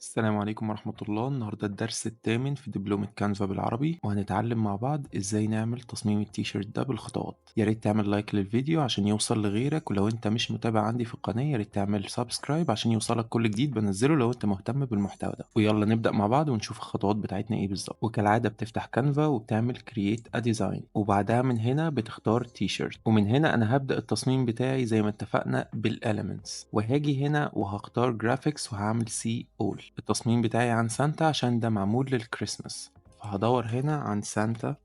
السلام عليكم ورحمة الله. النهاردة الدرس الثامن في دبلومة كانفا بالعربي، وهنتعلم مع بعض ازاي نعمل تصميم التيشيرت ده بالخطوات. يا ريت تعمل like للفيديو عشان يوصل لغيرك، ولو انت مش متابع عندي في القناة يا ريت تعمل subscribe عشان يوصلك كل جديد بنزله لو انت مهتم بالمحتوى ده. ويلا نبدأ مع بعض ونشوف الخطوات بتاعتنا ايه بالظبط. وكالعادة بتفتح كانفا وبتعمل create a design، وبعدها من هنا بتختار تيشيرت، ومن هنا انا هبدأ التصميم بتاعي زي ما اتفقنا بال elements، وهاجي هنا وهختار graphics وهعمل see all. التصميم بتاعي عن سانتا عشان ده معمول للكريسماس، فهدور هنا عن سانتا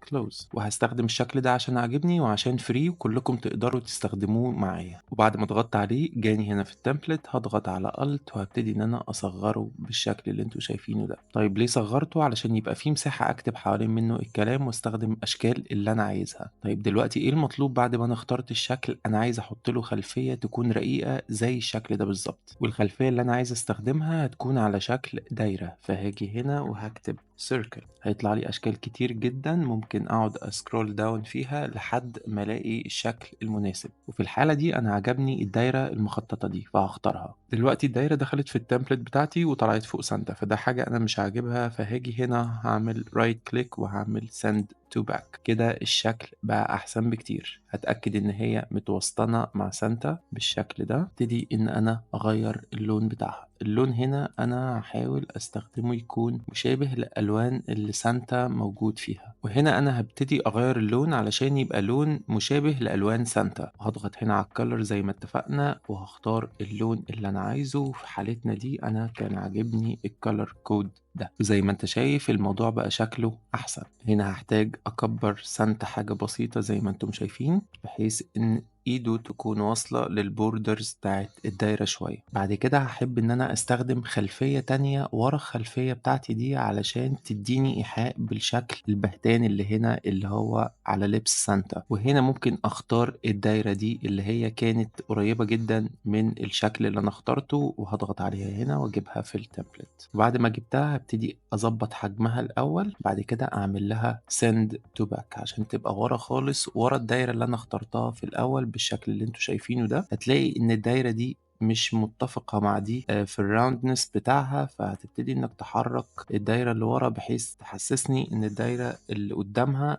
كلوز، وهستخدم الشكل ده عشان عاجبني وعشان free وكلكم تقدروا تستخدموه معايا. وبعد ما ضغطت عليه جاني هنا في ال template، هضغط على Alt وهبتدي ان انا اصغره بالشكل اللي انتوا شايفينه ده. طيب ليه صغرته؟ علشان يبقى فيه مساحة اكتب حوالين منه الكلام واستخدم اشكال اللي انا عايزها. طيب دلوقتي ايه المطلوب بعد ما انا اخترت الشكل؟ انا عايز احط له خلفية تكون رقيقة زي الشكل ده بالظبط، والخلفية اللي انا عايز استخدمها هتكون على شكل دايرة، فهاجي هنا وهكتب circle. هيطلع لي اشكال كتير جدا ممكن اقعد ا scroll down فيها لحد ما الاقي الشكل المناسب، وفي الحالة دي انا عجبني الدايرة المخططة دي فهختارها. دلوقتي الدايرة دخلت في ال template بتاعتي وطلعت فوق سانتا، فده حاجة انا مش عاجبها، فهاجي هنا هعمل right click وهعمل send to back. كده الشكل بقى احسن بكتير. هتأكد ان هي متوسطنة مع سانتا بالشكل ده. ابتدي ان انا اغير اللون بتاعها. اللون هنا انا هحاول استخدمه يكون مشابه للالوان اللي سانتا موجود فيها، وهنا انا هبتدي اغير اللون علشان يبقى لون مشابه لالوان سانتا. هضغط هنا على ال color زي ما اتفقنا وهختار اللون اللي انا عايزه. في حالتنا دي انا كان عاجبني ال color code ده، وزي ما انت شايف الموضوع بقى شكله احسن. هنا هحتاج اكبر سانتا حاجة بسيطة زي ما انتم شايفين، بحيث ان ايده تكون واصلة لل borders بتاعت الدايرة شوية. بعد كده هحب ان انا استخدم خلفية تانية ورا الخلفية بتاعتي دي علشان تديني ايحاء بالشكل البهتان اللي هنا اللي هو على لبس سانتا. وهنا ممكن اختار الدايرة دي اللي هي كانت قريبة جدا من الشكل اللي انا اخترته، وهضغط عليها هنا واجيبها في ال template. وبعد ما جبتها هبتدي اظبط حجمها الاول، بعد كده اعمل لها send to back عشان تبقى ورا خالص، ورا الدايرة اللي انا اخترتها في الاول بالشكل اللي انتوا شايفينه ده. هتلاقي ان الدايرة دي مش متفقة مع دي في ال roundness بتاعها، فهتبتدي انك تحرك الدايرة اللي ورا بحيث تحسسني ان الدايرة اللي قدامها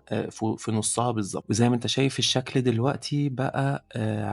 في نصها بالظبط. وزي ما انت شايف الشكل دلوقتي بقى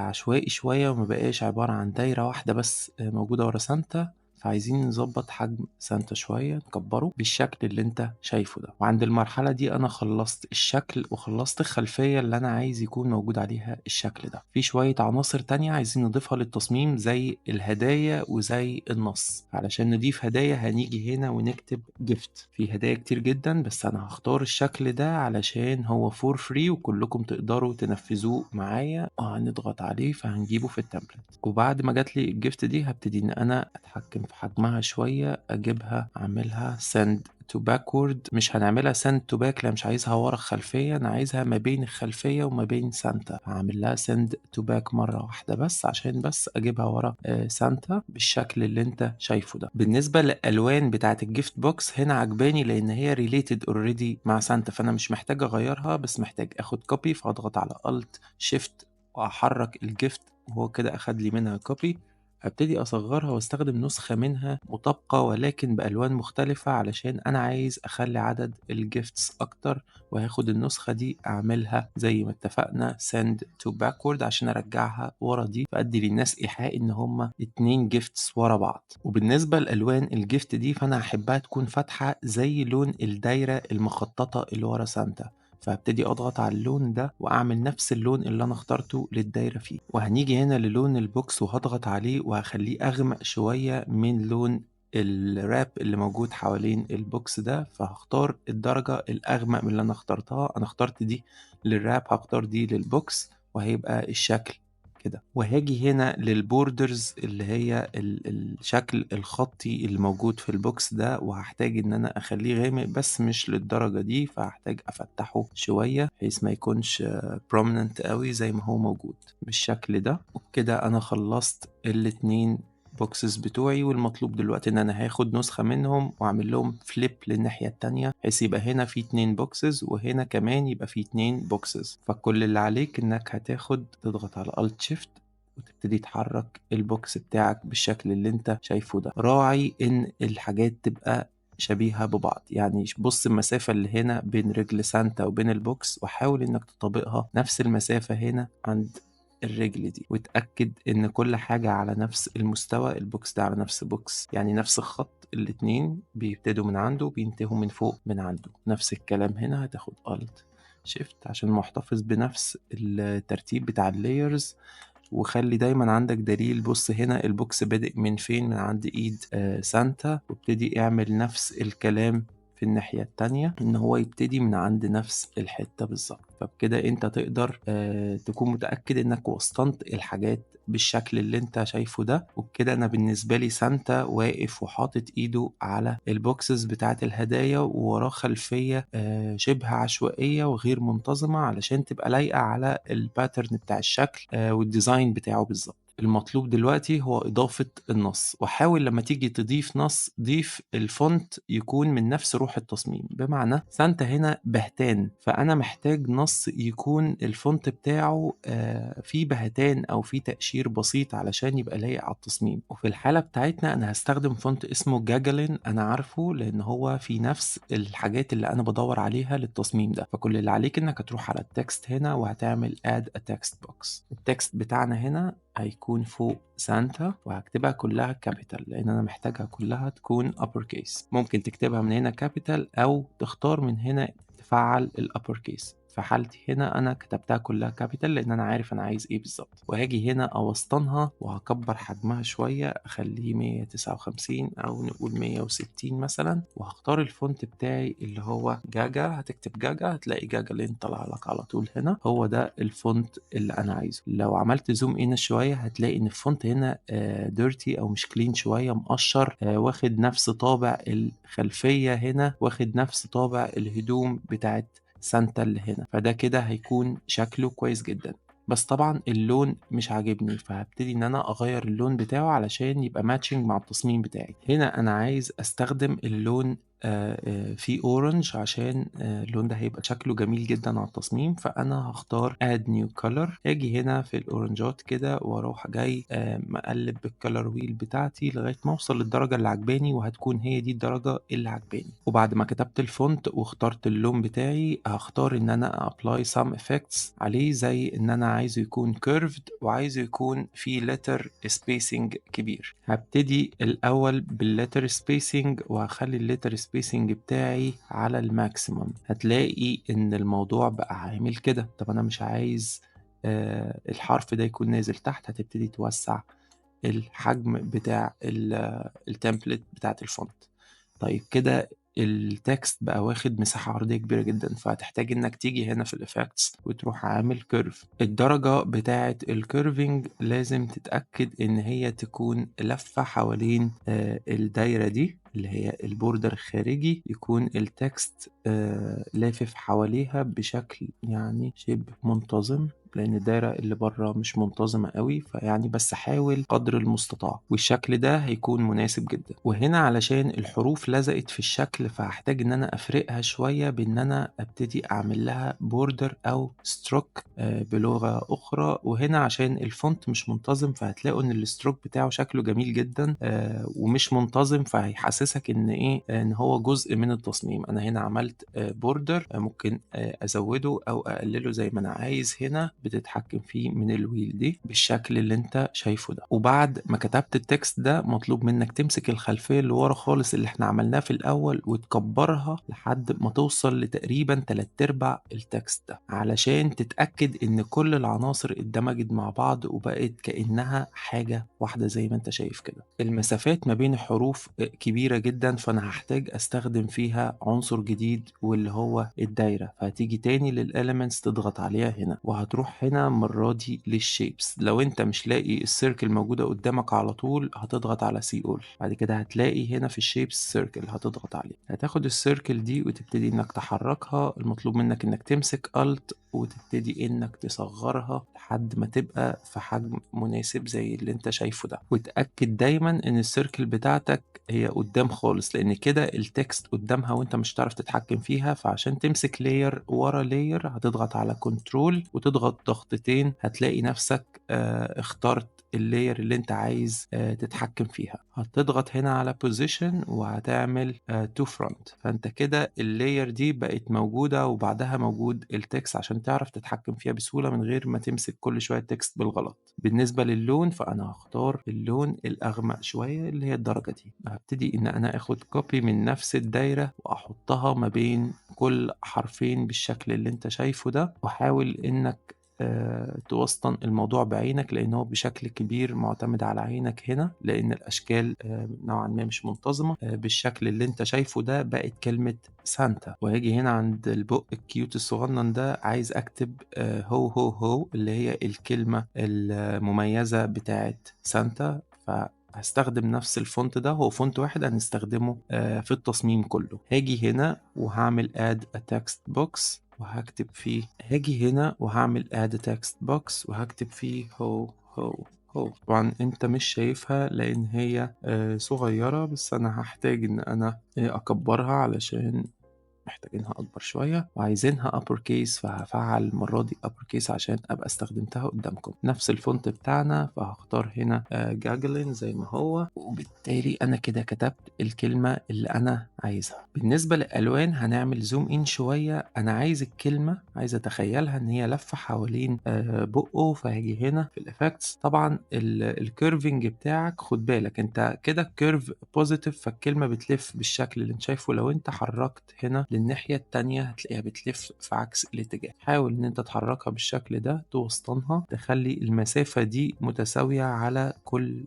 عشوائي شوية وما بقاش عبارة عن دايرة واحدة بس موجودة ورا سانتا، فعايزين نظبط حجم سانتا شوية نكبره بالشكل اللي انت شايفه ده. وعند المرحلة دي انا خلصت الشكل وخلصت الخلفية اللي انا عايز يكون موجود عليها الشكل ده. في شوية عناصر تانية عايزين نضيفها للتصميم زي الهدايا وزي النص. علشان نضيف هدايا هنيجي هنا ونكتب gift. في هدايا كتير جدا بس انا هختار الشكل ده علشان هو for free وكلكم تقدروا تنفذوه معايا، وهنضغط عليه فهنجيبه في ال template. وبعد ما جات لي ال gift دي هبتدي ان انا اتحكم في حجمها شوية، اجيبها اعملها send to backward. مش هنعملها send to back، لا مش عايزها ورا الخلفية، انا عايزها ما بين الخلفية وما بين سانتا. هعمل لها send to back مرة واحدة بس عشان بس اجيبها ورا سانتا بالشكل اللي انت شايفه ده. بالنسبة للالوان بتاعت ال gift box هنا عجباني لان هي related already مع سانتا، فانا مش محتاج اغيرها، بس محتاج اخد copy. فاضغط على Alt Shift واحرك ال gift وهو كده اخد لي منها copy. هبتدي اصغرها واستخدم نسخة منها مطابقة ولكن بألوان مختلفة علشان انا عايز اخلي عدد ال gifts اكتر، وهاخد النسخة دي اعملها زي ما اتفقنا send to backward عشان ارجعها ورا دي، فادي للناس ايحاء ان هما 2 gifts ورا بعض. وبالنسبة لالوان ال gift دي فانا هحبها تكون فاتحة زي لون الدايرة المخططة اللي ورا سانتا، فهبتدي اضغط على اللون ده واعمل نفس اللون اللي انا اخترته للدايره فيه. وهنيجي هنا للون ال box وهضغط عليه وهخليه اغمق شويه من لون ال wrap اللي موجود حوالين ال box ده، فهختار الدرجه الاغمق من اللي انا اخترتها. انا اخترت دي لل wrap، هختار دي لل box، وهيبقى الشكل كده. وهاجي هنا لل borders اللي هي الشكل الخطي اللي موجود في ال box ده، وهحتاج ان انا اخليه غامق بس مش للدرجة دي، فهحتاج افتحه شوية بحيث ما يكونش prominent قوي زي ما هو موجود بالشكل ده. وبكده انا خلصت الاتنين boxes بتوعي، والمطلوب دلوقتي ان انا هاخد نسخة منهم واعمل لهم flip للناحية التانية بحيث يبقى هنا في 2 boxes وهنا كمان يبقى في 2 boxes. فكل اللي عليك انك هتاخد تضغط على Alt Shift وتبتدي تحرك ال box بتاعك بالشكل اللي انت شايفه ده. راعي ان الحاجات تبقى شبيهة ببعض، يعني بص المسافة اللي هنا بين رجل سانتا وبين ال box وحاول انك تطابقها نفس المسافة هنا عند الرجل دي، وتأكد ان كل حاجة على نفس المستوى، ال box ده على نفس box، يعني نفس الخط، الاتنين بيبتدوا من عنده بينتهوا من فوق من عنده. نفس الكلام هنا، هتاخد Alt Shift عشان محتفظ بنفس الترتيب بتاع ال layers، وخلي دايما عندك دليل. بص هنا ال box بادئ من فين؟ من عند ايد سانتا، وابتدي اعمل نفس الكلام في الناحية التانية ان هو يبتدي من عند نفس الحتة بالظبط. فبكده انت تقدر تكون متأكد انك وسطنت الحاجات بالشكل اللي انت شايفه ده. وبكده انا بالنسبة لي سانتا واقف وحاطط ايده على ال boxes بتاعت الهدايا، ووراه خلفية شبه عشوائية وغير منتظمة علشان تبقى لايقة على ال pattern بتاع الشكل وال design بتاعه بالظبط. المطلوب دلوقتي هو إضافة النص، وحاول لما تيجي تضيف نص ضيف ال font يكون من نفس روح التصميم. بمعنى سانتا هنا بهتان، فأنا محتاج نص يكون ال font بتاعه فيه بهتان أو فيه تأشير بسيط علشان يبقى لايق على التصميم. وفي الحالة بتاعتنا أنا هستخدم font اسمه جاجالين، أنا عارفه لأن هو في نفس الحاجات اللي أنا بدور عليها للتصميم ده. فكل اللي عليك إنك هتروح على ال text هنا وهتعمل add a text box. ال text بتاعنا هنا هيكون فوق سانتا، وهكتبها كلها capital لان انا محتاجها كلها تكون upper case. ممكن تكتبها من هنا capital او تختار من هنا تفعل ال upper case. في حالتي هنا انا كتبتها كلها capital لان انا عارف انا عايز ايه بالظبط. وهاجي هنا اوسطنها وهكبر حجمها شويه، اخليه 159 او نقول 160 مثلا، وهختار ال font بتاعي اللي هو جاجا. هتكتب جاجا هتلاقي جاجا لين طلع لك على طول هنا، هو ده ال font اللي انا عايزه. لو عملت zoom in شويه هتلاقي ان ال font هنا dirty او مش clean شويه، مقشر، واخد نفس طابع الخلفيه هنا، واخد نفس طابع الهدوم بتاعت سانتا اللي هنا. فده كده هيكون شكله كويس جدا. بس طبعا اللون مش عاجبني، فهبتدي ان انا اغير اللون بتاعه علشان يبقى matching مع التصميم بتاعي. هنا انا عايز استخدم اللون في orange عشان اللون ده هيبقى شكله جميل جدا على التصميم. فانا هختار add new color، هاجي هنا في ال orange ات كده واروح جاي مقلب بال color wheel بتاعتي لغايه ما اوصل للدرجه اللي عجباني، وهتكون هي دي الدرجه اللي عجباني. وبعد ما كتبت ال font واخترت اللون بتاعي، هختار ان انا apply some effects عليه، زي ان انا عايزه يكون curved وعايزه يكون في letter spacing كبير. هبتدي الاول بال letter spacing وهخلي ال letter spacing بتاعي على ال maximum. هتلاقي ان الموضوع بقى عامل كده. طب انا مش عايز الحرف ده يكون نازل تحت، هتبتدي توسع الحجم بتاع ال template بتاعت ال font. طيب كده ال text بقى واخد مساحة عرضية كبيرة جدا، فهتحتاج انك تيجي هنا في ال effects وتروح عامل curve. الدرجة بتاعة ال curving لازم تتأكد ان هي تكون لفة حوالين الدايرة دي اللي هي ال border الخارجي، يكون ال text لافف حواليها بشكل يعني شبه منتظم، لان الدايرة اللي بره مش منتظمة قوي، فيعني بس حاول قدر المستطاع، والشكل ده هيكون مناسب جدا. وهنا علشان الحروف لزقت في الشكل فهحتاج ان انا افرقها شوية بان انا ابتدي اعمل لها border او stroke بلغة اخرى. وهنا عشان ال font مش منتظم فهتلاقوا ان ال stroke بتاعه شكله جميل جدا ومش منتظم، فهيحسسك ان ايه، ان هو جزء من التصميم. انا هنا عملت border، ممكن ازوده او اقلله زي ما انا عايز. هنا بتتحكم فيه من ال wheel دي بالشكل اللي انت شايفه ده. وبعد ما كتبت ال text ده مطلوب منك تمسك الخلفية اللي ورا خالص اللي احنا عملناه في الاول وتكبرها لحد ما توصل لتقريبا 3/4 ال text ده، علشان تتأكد ان كل العناصر اندمجت مع بعض وبقت كأنها حاجة واحدة زي ما انت شايف كده. المسافات ما بين الحروف كبيرة جدا، فانا هحتاج استخدم فيها عنصر جديد واللي هو الدايرة. فهتيجي تاني لل elements تضغط عليها هنا، وهتروح هنا المرة دي لل shapes. لو انت مش لاقي ال circle موجودة قدامك على طول هتضغط على see all، بعد كده هتلاقي هنا في ال shapes circle هتضغط عليه. هتاخد ال circle دي وتبتدي انك تحركها. المطلوب منك انك تمسك Alt وتبتدي انك تصغرها لحد ما تبقى في حجم مناسب زي اللي انت شايفه ده. وتأكد دايما ان ال circle بتاعتك هي قدام خالص، لان كده ال text قدامها وانت مش هتعرف تتحكم فيها. فعشان تمسك layer ورا layer هتضغط على control وتضغط ضغطتين هتلاقي نفسك اخترت ال layer اللي انت عايز تتحكم فيها. هتضغط هنا على position وهتعمل to front، فانت كده ال layer دي بقت موجودة وبعدها موجود ال text عشان تعرف تتحكم فيها بسهولة من غير ما تمسك كل شوية text بالغلط. بالنسبة للون فأنا هختار اللون الأغمق شوية اللي هي الدرجة دي. هبتدي إن أنا آخد copy من نفس الدايرة وأحطها ما بين كل حرفين بالشكل اللي انت شايفه ده، وحاول إنك توسطن الموضوع بعينك لأن هو بشكل كبير معتمد على عينك هنا، لأن الأشكال نوعا ما مش منتظمة. بالشكل اللي انت شايفه ده بقت كلمة سانتا. وهاجي هنا عند البق ال cute الصغنن ده عايز أكتب ho ho ho اللي هي الكلمة المميزة بتاعت سانتا، هستخدم نفس ال font ده، هو font واحد هنستخدمه في التصميم كله. هاجي هنا وهعمل add a text box وهكتب فيه، هاجي هنا وهعمل add a text box وهكتب فيه ho ho ho. طبعا انت مش شايفها لان هي صغيرة، بس انا هحتاج ان انا اكبرها علشان محتاجينها اكبر شوية، وعايزينها upper case، فهفعل المرة دي upper case عشان ابقى استخدمتها قدامكم. نفس ال font بتاعنا، فهختار هنا جاجلين زي ما هو، وبالتالي انا كده كتبت الكلمة اللي انا عايزها. بالنسبة للالوان هنعمل zoom in شوية، انا عايز الكلمة، عايز اتخيلها ان هي لفة حوالين بقه، فهاجي هنا في ال effects. طبعا ال curving بتاعك خد بالك انت كده curve positive، فالكلمة بتلف بالشكل اللي انت شايفه. لو انت حركت هنا للناحية التانية هتلاقيها بتلف في عكس الاتجاه. حاول ان انت تحركها بالشكل ده، توسطنها، تخلي المسافة دي متساوية على كل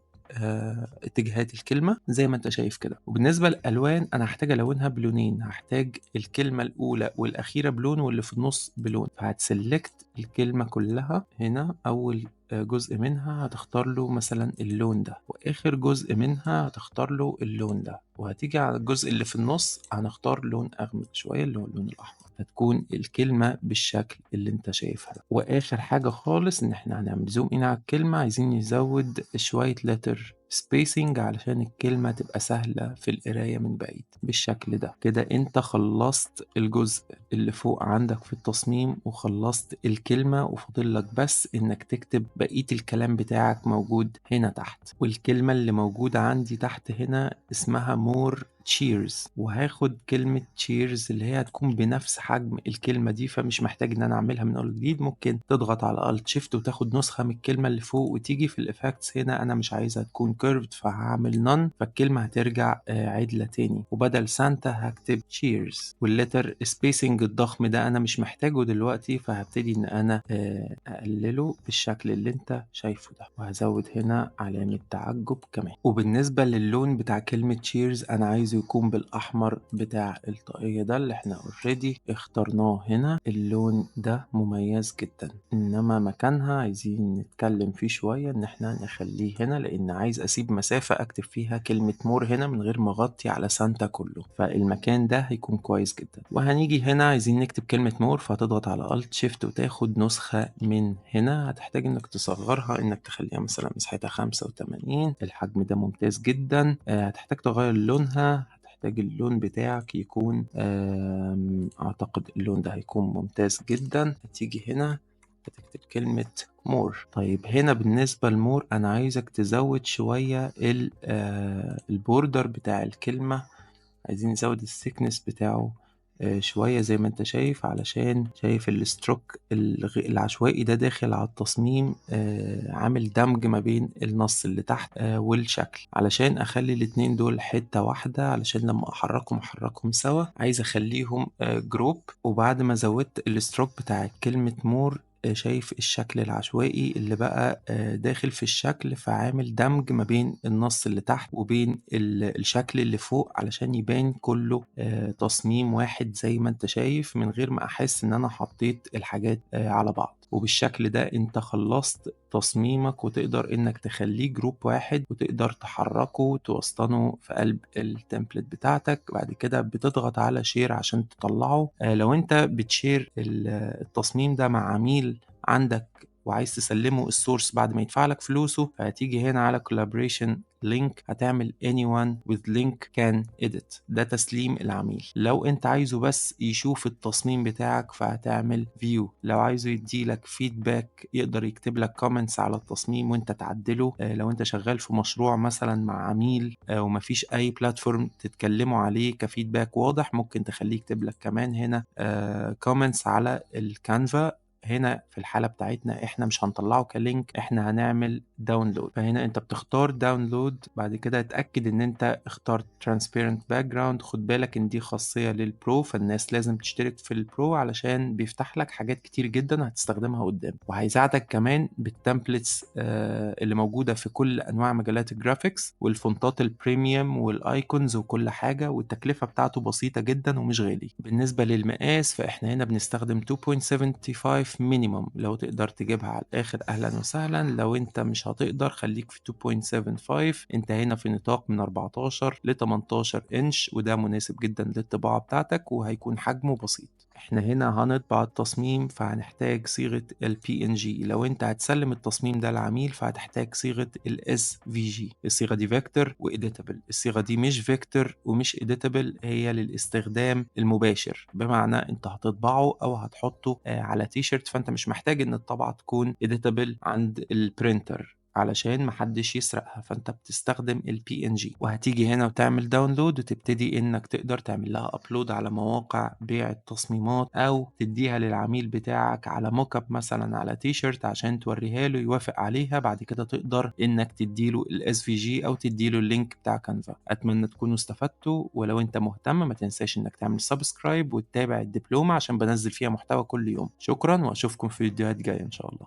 اتجاهات الكلمة زي ما انت شايف كده. وبالنسبة للألوان انا هحتاج الونها بلونين، هحتاج الكلمة الأولى والأخيرة بلون واللي في النص بلون، فهت select الكلمة كلها هنا، أول جزء منها هتختار له مثلا اللون ده، وآخر جزء منها هتختار له اللون ده، وهتيجي على الجزء اللي في النص هنختار لون أغمق شوية اللي هو اللون الأحمر. هتكون الكلمة بالشكل اللي انت شايفها ده. وآخر حاجة خالص إن احنا هنعمل zoom in على الكلمة، عايزين نزود شوية letter spacing علشان الكلمة تبقى سهلة في القراية من بعيد بالشكل ده. كده انت خلصت الجزء اللي فوق عندك في التصميم وخلصت الكلمة، وفاضل لك بس انك تكتب بقية الكلام بتاعك موجود هنا تحت. والكلمة اللي موجودة عندي تحت هنا اسمها more cheers، وهاخد كلمة cheers اللي هي هتكون بنفس حجم الكلمة دي، فمش محتاج ان انا اعملها من اول جديد. ممكن تضغط على Alt Shift وتاخد نسخة من الكلمة اللي فوق وتيجي في ال effects هنا انا مش عايزها تكون curved فهعمل none، فالكلمة هترجع عدلة تاني، وبدل سانتا هكتب cheers. وال letter spacing الضخم ده انا مش محتاجه دلوقتي، فهبتدي ان انا اقلله بالشكل اللي انت شايفه ده، وهزود هنا علامة تعجب كمان. وبالنسبة للون بتاع كلمة cheers انا عايزه يكون بالاحمر بتاع الطاقية ده اللي احنا already اخترناه هنا، اللون ده مميز جدا، انما مكانها عايزين نتكلم فيه شوية ان احنا نخليه هنا، لان عايز اسيب مسافة اكتب فيها كلمة more هنا من غير ما اغطي على سانتا كله، فالمكان ده هيكون كويس جدا. وهنيجي هنا عايزين نكتب كلمة more، فهتضغط على Alt Shift وتاخد نسخة من هنا، هتحتاج انك تصغرها، انك تخليها مثلا مساحتها 85، الحجم ده ممتاز جدا. هتحتاج تغير لونها، هتحتاج اللون بتاعك يكون اعتقد اللون ده هيكون ممتاز جدا. هتيجي هنا هتكتب كلمة more. طيب هنا بالنسبة ل more انا عايزك تزود شوية ال border بتاع الكلمة، عايزين نزود ال thickness بتاعه شوية زي ما انت شايف، علشان شايف ال stroke العشوائي ده داخل على التصميم، عامل دمج ما بين النص اللي تحت والشكل، علشان اخلي الاتنين دول حتة واحدة، علشان لما احركهم احركهم سوا، عايز اخليهم group. وبعد ما زودت ال stroke بتاع كلمة more، شايف الشكل العشوائي اللي بقى داخل في الشكل، فعامل دمج ما بين النص اللي تحت وبين الشكل اللي فوق، علشان يبان كله تصميم واحد زي ما انت شايف، من غير ما احس ان انا حطيت الحاجات على بعض. وبالشكل ده انت خلصت تصميمك، وتقدر انك تخليه group واحد، وتقدر تحركه وتوسطنه في قلب ال template بتاعتك. بعد كده بتضغط على share عشان تطلعه. لو انت بت share التصميم ده مع عميل عندك وعايز تسلمه ال source بعد ما يدفع لك فلوسه، فهتيجي هنا على collaboration link هتعمل anyone with link can edit، ده تسليم العميل. لو انت عايزه بس يشوف التصميم بتاعك فهتعمل view. لو عايزه يديلك feedback يقدر يكتب لك comments على التصميم وانت تعدله. لو انت شغال في مشروع مثلا مع عميل ومفيش اي platform تتكلموا عليه ك feedback واضح، ممكن تخليه يكتب لك كمان هنا comments على ال Canva. هنا في الحالة بتاعتنا احنا مش هنطلعه ك link، احنا هنعمل download. فهنا انت بتختار download، بعد كده اتأكد ان انت اخترت transparent background. خد بالك ان دي خاصية لل pro، فالناس لازم تشترك في ال pro علشان بيفتح لك حاجات كتير جدا هتستخدمها قدام، وهيساعدك كمان بال templates اللي موجودة في كل انواع مجالات ال graphics والفونتات ال premium وال icons وكل حاجة، والتكلفة بتاعته بسيطة جدا ومش غالي. بالنسبة للمقاس فاحنا هنا بنستخدم 2.75 minimum، لو تقدر تجيبها على الاخر اهلا وسهلا، لو انت مش هتقدر خليك في 2.75. انت هنا في نطاق من 14 ل 18 انش، وده مناسب جدا للطباعة بتاعتك وهيكون حجمه بسيط. احنا هنا هنطبع التصميم فهنحتاج صيغة ال PNG. لو انت هتسلم التصميم ده للعميل فهتحتاج صيغة ال SVG. الصيغة دي vector و editable، الصيغة دي مش vector ومش editable، هي للاستخدام المباشر، بمعنى انت هتطبعه او هتحطه على تيشيرت، فانت مش محتاج ان الطبعة تكون editable عند ال printer علشان محدش يسرقها، فانت بتستخدم ال PNG. وهتيجي هنا وتعمل download وتبتدي انك تقدر تعمل لها upload على مواقع بيع التصميمات، او تديها للعميل بتاعك على mock up مثلا على تيشيرت عشان توريها له يوافق عليها. بعد كده تقدر انك تديله ال SVG او تديله ال link بتاع Canva. اتمنى تكونوا استفدتوا، ولو انت مهتم ما تنساش انك تعمل subscribe وتتابع الدبلومة عشان بنزل فيها محتوى كل يوم. شكرا واشوفكم في فيديوهات جاية ان شاء الله.